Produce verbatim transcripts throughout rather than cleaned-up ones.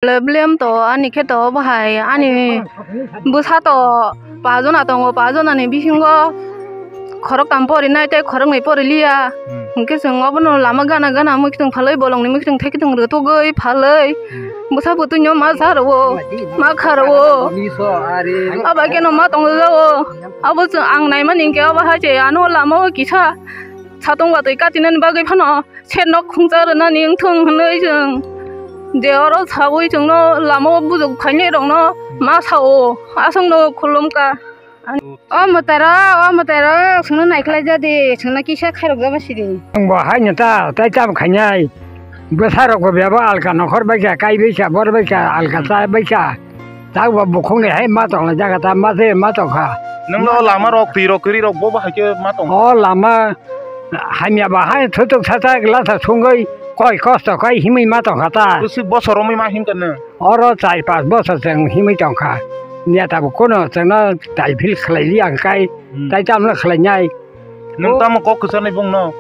Problem to ani khe to bahai ani bwsa to pajona tongo, pajonani bisingo khoroktham porinai tei khoroknwi poriliya. Hmm. Hwnkhe chwng obono lama gana gana mwkhwtwng phalwi bolongni mwkhwtwng thaikwtwng rwtugwi phalwi Hmm. bwsa bwtwino ma sa rwo, ma kha rwo. Aba kheno ma tongjago. Abo chwng ang naimani hinkhe abo hai se ano lama o kisa satung watwi katinani bagwi phano. Serno khungsa rwnani wngthung hwnwi chwng je oro saui chwngno lama o bujok phainai rokno ma sao, aswkno khulumkha. O mwtairok, o mwtairok, chwngno naikhlai jadi, chwngno kisa khairok jaba sidi. Ang bo haino ta, tai tam khainai. Bwsarok bo bebo alka nokhor baikha, kai baikha, bor baikha, alka cha baikha. Taubo bukhukni hai ma tongla jaga ta ma se ma tongkha. Nwngno lama rok, twi rok, kwrwi rok, bo bo hai khe ma tong. O lama hamya ba hai thutuk sacha glasa sungwi koi kosto kai himwi ma tongkha ta. Bwswk bosor romwi ma himkha nw? Oro char pas bosor chwng himwi tongkha. Neta bo kuno chwngno taifil khlai li ang kai, Hmm. tai tamno khlainai. Nwng O- tamo kok kwcharnai bongno?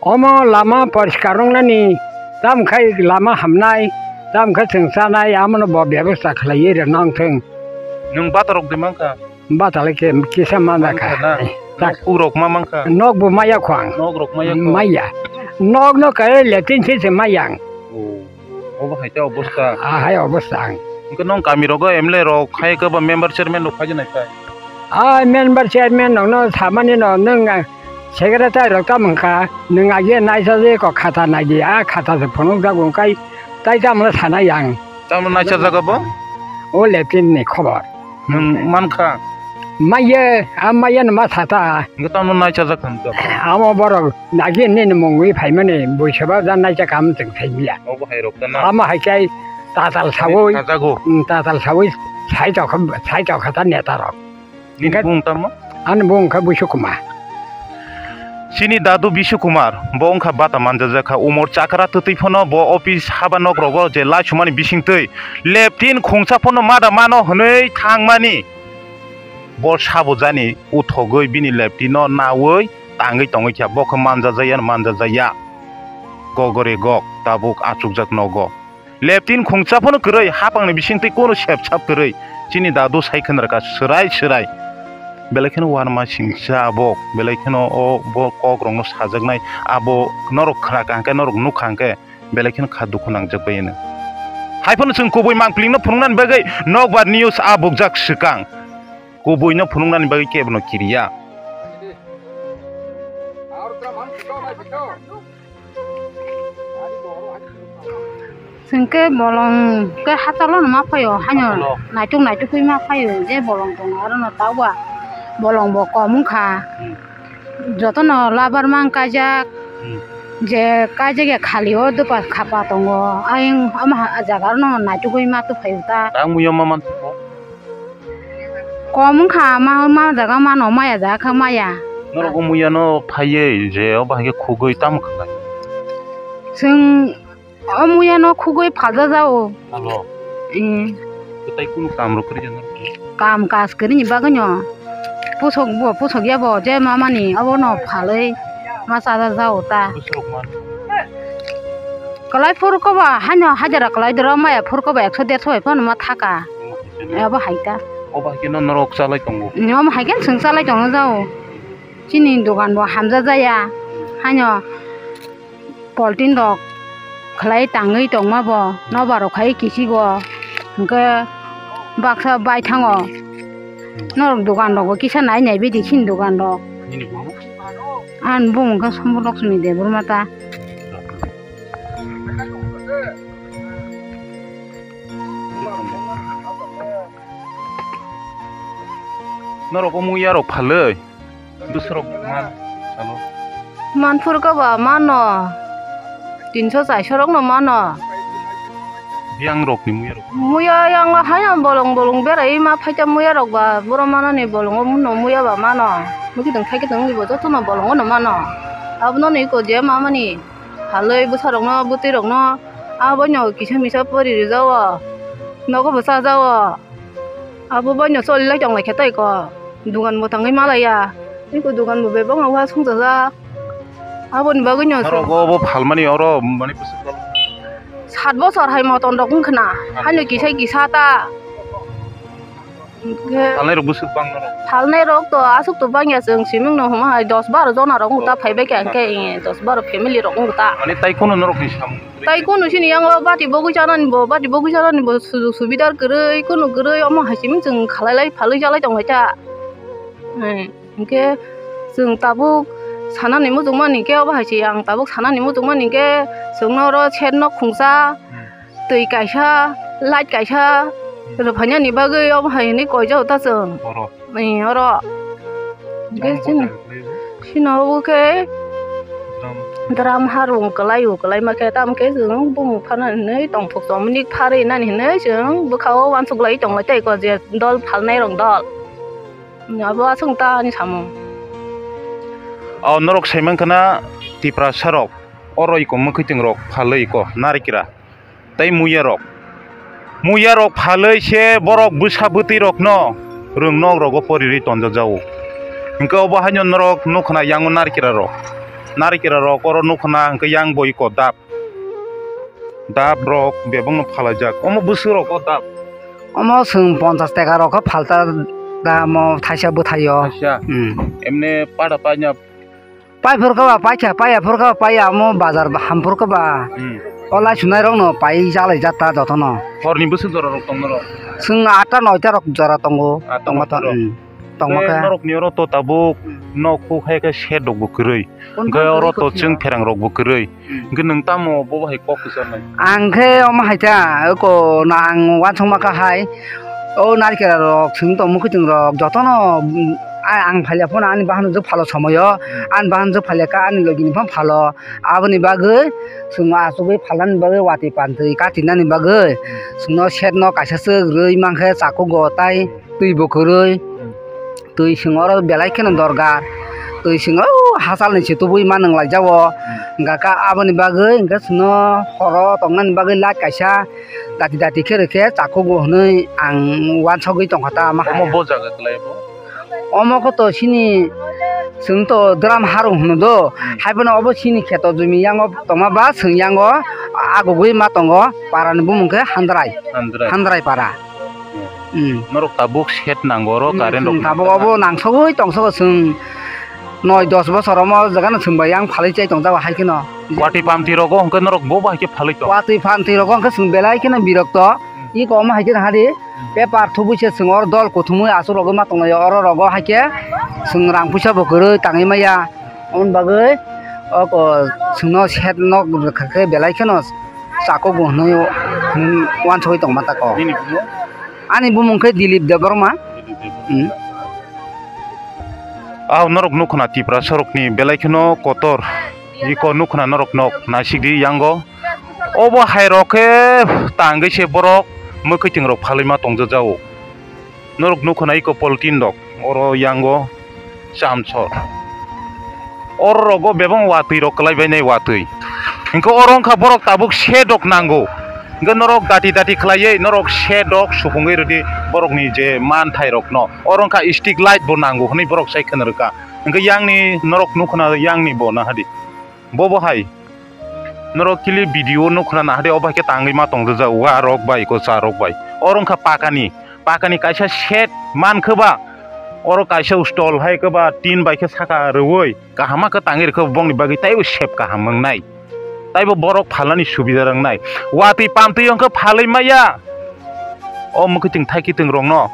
Omo lama poriskar wngnani, tamo khe lama hamnai, tamo khe chwng chanai, amono bo bebostha khlaiwi rwna wngthung. Nwng batarok de mankha? Batalai khe kisa manjakha. Mankha na? Tak. Nok purok ma mankha? Nok bo maya khwang. Nok rok maya khwang? Maya. Nok no kare latrine se se maya ang. Oh. Obo hai khe obostha. Ah, hai obostha ang. Hwnkhe nong kami rogo M L A rok hai khe ba member chairman rok phai nai phai. Ah, member chairman rok no samani no nwng, ah, secretary rok tamo wngkha, nwng agi naisa je ko khata nai di, ah, khata se phunuk jago wngkai, tai tamo sana yang. Tamo naisa jaga bo? O latrine ni khobor. Nwng mankha? Maya, a maya no ma sata. Hwnkhe tamo naisa jak kha nw? Amo borok nagi nini mungwi phaimani buisaba ja naisa kam chwng thaiya. Obo hai rok ta na? Amo hai kai tatal sawi. Sajago. Mm, tatal sawi sai tokha, sai tokha ta neta rok. Nini bung tamo? Ani bung kha Busu Kumar. Chini dadu Bisu Kumar, bo wngkha bata manjajak kha, umor chakra twtwi phano bo office haba nok rogo je laisumani bisingtwi leptin khungsa phano mada mano hwnwi thangmani. Bo sabo jani uthogwi bini leptino nawi tangwi tongwi kha, bo khe manjajaya, manjajaya. Gogore gok, tabuk achukjak nogo. Leptin khungsa phano kwrwi, hapangni bisingtwi kono sepsap kwrwi. Chini dadu sai khwna rwkha swrai swrai. Belai kheno uanama singcha abo, belai kheno o bo kok rokno sajaknai, abo norok khna kha hwnkhe, norok nukha hwnkhe, belai kheno kha dukhu nangjak bai hwnwi. Hai phano chwng kubui mangpilingno phunuknani bagwi nokbar news a bukjak swkang. Kubuino phunuknani bagwi kebono kiriya. Chwng khe bolong khe hachalo no ma phaio, haino Hachalo. Naituk naituk khe ma phaio, je bolong tongo aro no tauba bolong bo kom wngkha. Hmm. Jotono labar mang kaijak, Hmm. je kaijak ya khali o dopa khapa tongo, ayang ama ha-, jaga no naituk khe ma tuphaio ta. Tang muiyo ma man. Kom wngkha ma, ma jaga mano, maya jaga khe maya. Norok o muya no phaiwi je o bahai khe khugwi tamo khlai? Chwng o muya no khugwi phalja jao. Alo. Eh. Kwtai kunu kam rok kwrwi norok? Kam kaj kwrwini bagwi no. Pusok bo, pusok ya bo je mamani obo no phalwi ma chaja jao ta. Bwswk man. Kwlai phuru koba haino hajara kwlai doro maya phuru koba ekso derso bai phano ma thaka. Abo hai ta. O bahai khe no norok chalai tongo. Omo hai khe chwng chalai tongo jao. Chini dogan bo hamjak jaya. Haino poltin rok khlai tangwi tongma bo nobar rok khai kisigo. Hwnkhe baksa bai thango. Norok dogan rok bo kisa nai nai bidi chini dogan rok. Nini bumo? Ani bumung khe Sombor Loksmi Debbarma ta. Norok omo yarok phalwi bwsarok man salo. Manphuru khe ba mano, tinso chaiso rokno mano. Biyang rokni muya rok. Muya yang haino bolong bolong berai ma phaikha muya rok ba, boro manani bolongo muno muya ba mano. Mukitwng thaikitwng wngwi bo jotono bolongo no mano. Abono ni iko je mamani. Halwi bwsarokno, bwtwirokno, aboino kisa misa pori rijao, nogo bo chajao. Abo boino cholilai tonglaikha tei ko, dogan bo tangwi malaiya, tei ko dogan bo bebak no uasuk jajak. Aboni bagwino Norok obo phalmani oro mani bwswk dol. Sat bosor hai moton rok wngkha na, haino kisai kisa ta. Hwnkhe phalnai rok bwswk bang norok? Phalnai rok to aswk to bangya, chwng siming no hwnma hai dos baro jona rok wngkha ta, phaibai kha hwnkhe, eh, dos baro family rok wngkha ta. Mane tai kunu norok ni samung? Tai kunu chini yango bati bogwi chanani bo, bati bogwi chanani bo sujug subidar kwrwi, kunu kwrwi, omo hai siming chwng khalai lai phalwi chalai tong lai ta. Eh. Hwnkhe chwng tabuk sanani muchungmani khe obo hai se, ang tabuk sanani muchungmani khe chwngno oro shed nok khungsa, hmm, twi kaisa, light kaisa, hmm, rwphainani bagwi obo hai hwnwi koijao ta chwng. Oro? Ee, oro. Hwnkhe chini, chini obo khe drum, drum harung kwlai-o kwlaima khe, tamo khe chwng bumung phanani hwnwi tongthok chomni pharwi nani hwnwi chwng bwkha-o uansuk lai tong lai tei ko je dol phalnai rok dol. Abo aswk ta ani samung. O norok sai mankha na Tiprasa rok, oro iko mwkhwtwng rok phalwi iko narikra tei muya rok. Muya rok phalwi se borok bwsa bwtwi rokno rwng nok rogo porirwi tonjak jao. Hwnkhe obo haino norok nukha na yango narikra rok. Narikra rok oro nukha na hwnkhe yang bo iko dap. Dap rok bebak no phalajak. Omo bwswk rok o dap? Omo chwng ponchas taka rok khe phalta da, omo thaisa bwthai o. Thaisa? Hmm. Emne pada paina? Pai phur khe ba paikha, paiya phur khe ba paiya, omo bazar ba ham phur khe ba. Hmm. O lai sunai rok no pai jalai jak ta joto no. Hor ni bwswk jora rok tong norok? Chwng atta noita rok jora tongo. Atta noita rok. Tongma tong, hmm. Tongma khe. Norok ni oro to tabuk nok huk hai khe shed rok bo kwrwi. Hwnkhe oro to chwng pherang rok bo kwrwi. Hmm. Hwnkhe nwng tamo bo hai kok kwcharnai? Ang khe omo hai ta, oko na ang uansukma kha hai, o narikra rok, chwng tong mwkhwtwng rok, jotono, mm, a-, ang phalia phano ani bahan jwk phalo somoyo, hmm, ani bahan jwk phalia kha ani logi ni phano phalo, aboni bagwi chwng achugwi phalnani bagwi watwi pantwi katinani bagwi, hmm, chwngno shed no kaisa swk rwi mankhe chakugo tai. Twi bo kwrwi, hmm, twi chwng oro belai kheno dorkar, twi chwng o hachal ni se tubui ma nwng lai jago, hmm, hwnkha khe aboni bagwi hwnkhe chwngno horo tongnani bagwi light kaisa dati dati khe rwkhe chakugo hwnwi ang uansugwi tongkha ta ma hai. Omo bo jaga kwlai bo? Omo khe to chini chwng to dram harung hwno do, hmm, hai phano obo chini kheto jumi yango tongma ba chwng yango agugwi ma tongo, para ni bumung khe Handrai. Handrai. Handrai para. Hmm. Norok tabuk shed nango oro, hmm, current rok tabuk nango. Obo nangsogwi tongsokgo chwng noi dos bosor omo jagano chwng bai yang phalwi chai tongjago hai kheno. Watwi pamtwi rogo hwnkhe norok bo bai khe phalwi tong? Watwi pamtwi rogo hwnkhe chwng belai kheno birokto. Hmm. Iko omo hai kheno hadi, hmm, paper thubui se chwng oro dol kuthumwi aswk rogwi ma tonglaio, oro rogo hai khe chwng rang puisa bo kwrwi tangwi maya. Aboni bagwi oko chwngno shed nok rwkha khe belai kheno chakugo hwnwi uansugwi tongma tako. Nini bumo? Ani bumung khe Dilip Debbarma. Dilip Debbarma. Hmm. Ah, norok nukha na Tiprasa rokni belai kheno kotor. Iko nukha na norok nok naisik di yango. Obo hai rok khe tangwi se borok mwkhwtwng rok phalwi ma tongjago. Norok nukha na iko polythene rok, oro yango chamsor. Oro rogo bebak watwi rok kwlai bainai watwi. Hwnkhe oro wngkha borok tabuk shed rok nango. Hwnkhe norok dati dati khlaiwi norok shed rok supungwi rwdi borokni je manthai rokno. Oro wngkha street light bo nango hwnwi borok sai khwna rwkha. Hwnkhe yangni norok nukha na yangni bo nahadi. Bobo hai. Norok kili video nukha na nahadi, obo hai khe tangwi ma tongjago, wa rok bai, kwcha rok bai. Oro wngkha pakani, pakani kaisa shed mankhe ba, oro kaisa stall hai khe ba tin bai khe saka rwui kaham khe tangwi rwkhe bongni bagwi taibo sep kaham wngnai. Taibo borok phalnani subida wngnai. Watwi pamtwi wngkhe phalwi maya. O mwkhwtwng thaikitwng rokno.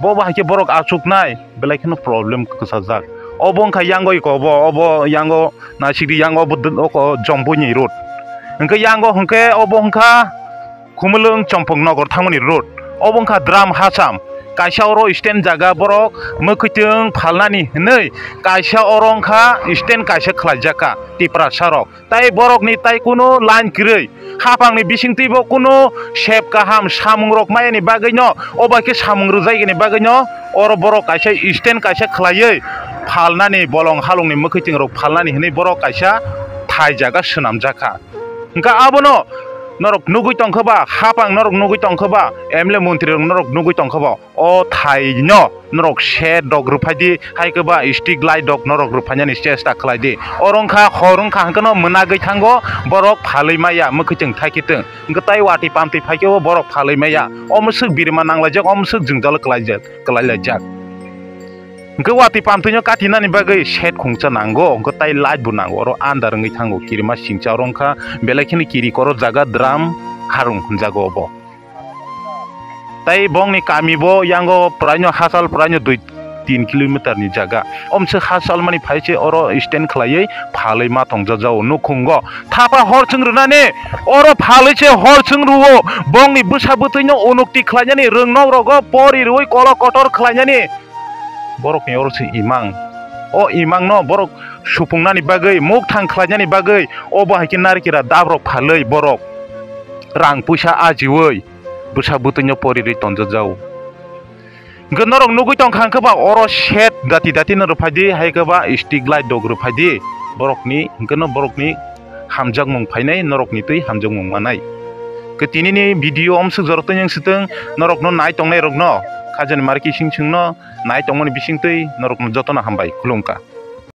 Bobo hai khe borok achuknai, belai kheno problem kwchajak. Obo wngkha yango iko obo, obo yango naisik di, yango obo d-, oko Jombui ni road. Hwnkhe yango hwnkhe obo wngkha Khumulwng Chompong Nogor thangmani road. Obo wngkha dram hacham. Kaisa oro stand jaga borok mwkhwtwng phalnani hwnwi kaisa oro wngkha stand kaisa khlaijak kha Tiprasa rok. Tai borokni tai kunu line kwrwi. Haphangni bisingtwibo kunu sep kaham samung rok mayani bagwino, obo khe samung rwjaigini bagwino, oro borok kaisa stand kaisa khlaiwi phalnani, bolong halongni mwkhwtwng rok phalnani hwnwi borok kaisa thai jaga swnamjak kha. Hwnkha abono Norok nugwi tongkha ba, hapang norok nugwi tongkha ba, M L A montri rok norok nugwi tongkha ba, o thai no norok shed rok rwphai di, hai khe ba street light rok norok rwphainani chesta khlai di. Oro wngkha hor wngkha hwnkhe no mwnagwi thango, borok phalwi maya, mwkhwtwng thaikhe twng. Hwnkhe tai watwi pamtwi phaikhe o borok phalwi maya, omo swk birma nanglaijak, omo swk jwngjal kwlaijak, kwlailaijak. Hwnkhe watwi pamtwino katinani bagwi shed khungsa nango, hwnkhe tai light bo nango, oro andar wngwi thango, kirima singcha oro wngkha, belai kheno kiri koro jaga drum harung hwnjago obo. Tai bongni kami bo yango pwraino hachal pwraino dui tin kilometer ni jaga. Omswk hachal mani phai se oro stand khlaiwi phalwi ma tongjajao nukhungo. Thapa hor chwng rwnani oro phalwi se hor chwng rwo. Bongni bwsa bwtwino unukti khlainani rwngnok rogo pori rwwi kolo kotor khlainani. Borokni oro se imang. O imangno borok supungnani bagwi, mukthang khlainani bagwi, obo hai khe narikira dabrok phalwi borok rang puisa ajiui bwsa bwtwino porirwi tonjajao. Hwnkhe norok nugwi tongkha hwnkhe ba oro shed dati dati no rwphai di, hai khe ba street light dok rwphai di. Borokni hwnkhe no borokni hamjakmung phainai, norokni twi hamjakmung manai. Khe tinini video omswk jorok twi wng swtwng, norokno nai tongnai rokno, khajani mari kising singno nai tongmani bising twi norokno jotono hambai khulumkha.